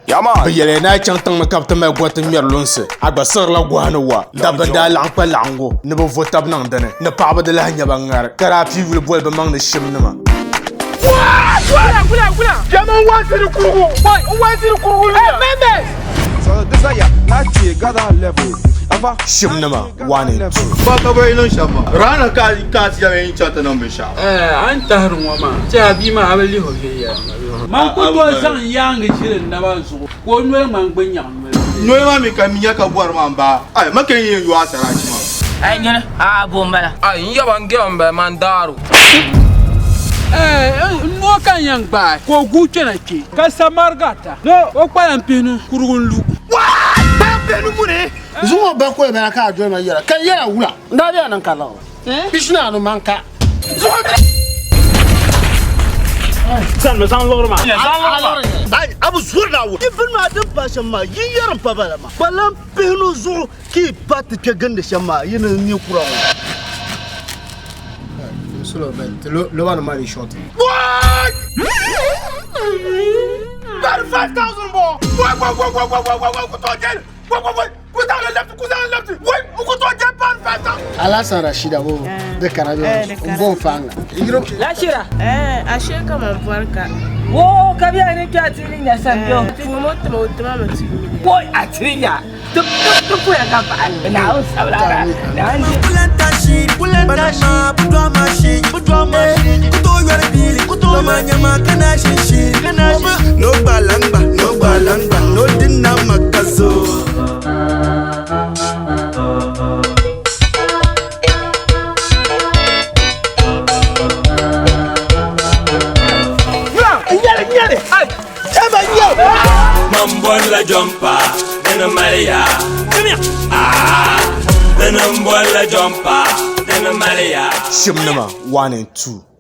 Bɛ yɛliya ni a chaŋ tiŋ ni ka bɛ ti mali gɔriti ŋmɛri lunsi, a gba siɣirila gɔhi ni wa. Dabba n-daa laɣim kpa laɣiŋgu ni bɛ vo tab niŋ dini ni paɣiba di lahi nya ba ŋari, ka daa pii yuli boli bɛ maŋ ni shimnima. Shimnima 1 and 2. Ba ka bɛ yi niŋ shɛm maa, Rana ka a ti yɛli n chaŋ ti niŋ binshɛɣu. A ni tahiri ŋɔ maa, ti a bia maa a bi lihi o viɛnyɛliŋga. Man ku tooi zaŋ n yaaŋa ʒili n naba zuɣu ka o noli ŋmani gbunyaɣ noli. Noli maa mi ka mi nya ka bɔri maa m-baa. Ai, ma kani yɛn yo a saraachi maa. Ai nyini, a bo m-bala. Ai, n yaba n gɛba m-bala man daar o. N noo ka n yɛn gbaai ka o guui kpɛna kpe, ka Samarigata ni o kpalan pihinu kurigi n-lu. Zuŋɔ bakɔi bala ka a doli ma yɛra, ka n yɛla wula? N daa bela niŋ ka liɣiri pishinaanu man ka. A bi zuri Naawuni. Yi bini maa din pahi shɛm maa, yi yɛri m-pa bala maa. Kpalan pihinu zuɣu ka yi pa ti kpe gindi shɛm maa, yi ni nya kura ŋɔ. Alasan Rashida bo de kara be n bo fanga. Lashira. Eh, ashe kaman bɔri ka. Wo ka biɛhi ni kpɛ a tiri nya sambio. Tuumo tuma o tima mi ti yuuni. Ko a tiri nya. Ti ti puya ka paɣa Naawuni sabila ka Naawuni. No balangba, no balangba, no dinna makazo. Man bɔrila jɔmpa dini mali yaa Ah, dini m-bɔrila jɔmpa dini mali yaa Shimnima 1 and 2.